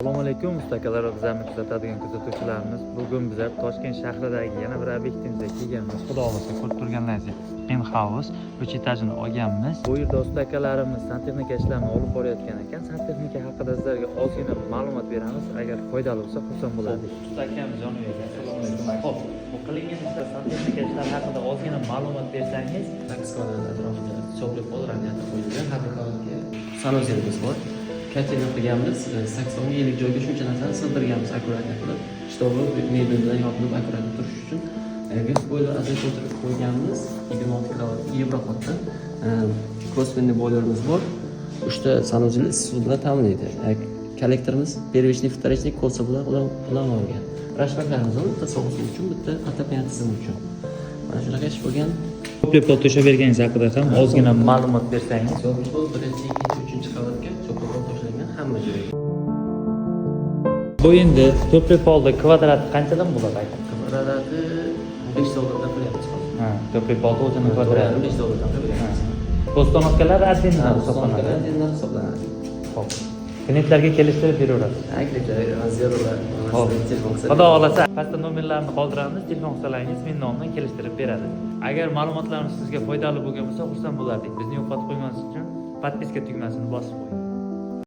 Assalomu alaykum, usta akalar va bizlarni kuzatadigan kuzatuvchilarimiz. Bugun bizlar Toshkent shahridagi yana bir obyektimizga kelganmiz. Xudo xohlasa, ko'rib turganlaringizdek, penthouse 3 etajini olganmiz. Bu yerda usta akalarimiz santexnika ishlarini olib borayotgan ekan. Santexnika haqida sizlarga ozgina ma'lumot beramiz. Agar foydali bo'lsa, xursand bo'lardik. Usta akamiz Jonibek, assalomu alaykum. Xo'p, bu qilingan ishlar, santexnika ishlari haqida ozgina ma'lumot bersangiz. 8 kvadrat atrofida тёплый pol, radiator qo'yilgan, har bir qavatga санузел imiz bor. Котельный qilganmiz, 80 ga 50 joyga shuncha narsani sig'dirganmiz аккуратно qilib, чтобы mebel bilan yopilib, аккуратно turish uchun. Gaz boiler ajratib qo'yganmiz, 26 kilovat Yevroxoddan. Косвенный boylerimiz bor. Uchta санузел issiq suv bilan ta'minlaydi. Kollektorimiz первичный, вторичный kolsa bilan ulanib olgan. Рашпак larimiz bor, bitta sovuq suv uchun, bitta отопление tizimi uchun. Mana shunaqa ish bo'lgan. Тёплый pol to'shab berganingiz haqida ham ozgina ma'lumot bersangiz. Тёплый pol birinchi, ikkinchi, uchinchi qavatga тёплый pol to'shalgan hamma joyga. Bu endi тёплый polni kvadrati qanchadan bo'ladi, aka? Kvadrati 5 dollardan qilyapmiz hozir. Ha, тёплый polni o'zini kvadrati. 5 dollardan qilyapmiz. Установка lar отдельно hisoblanadi. Отдельно hisoblanadi. Xo'p. Klientlarga kelishtirib beraverasiz. Ha, klientlar zerolar Xo'p. telefon qilsa. Xudo xohlasa, pastda nomerlarni qoldiramiz, telefon qilsalaringiz men nomidan kelishtirib beradi. Agar ma'lumotlarimiz sizga foydali bo'lgan bo'lsa, xursand bo'lardik. Bizni yo'qotib qo'ymaslik uchun подписка tugmasini bosib qo'ying.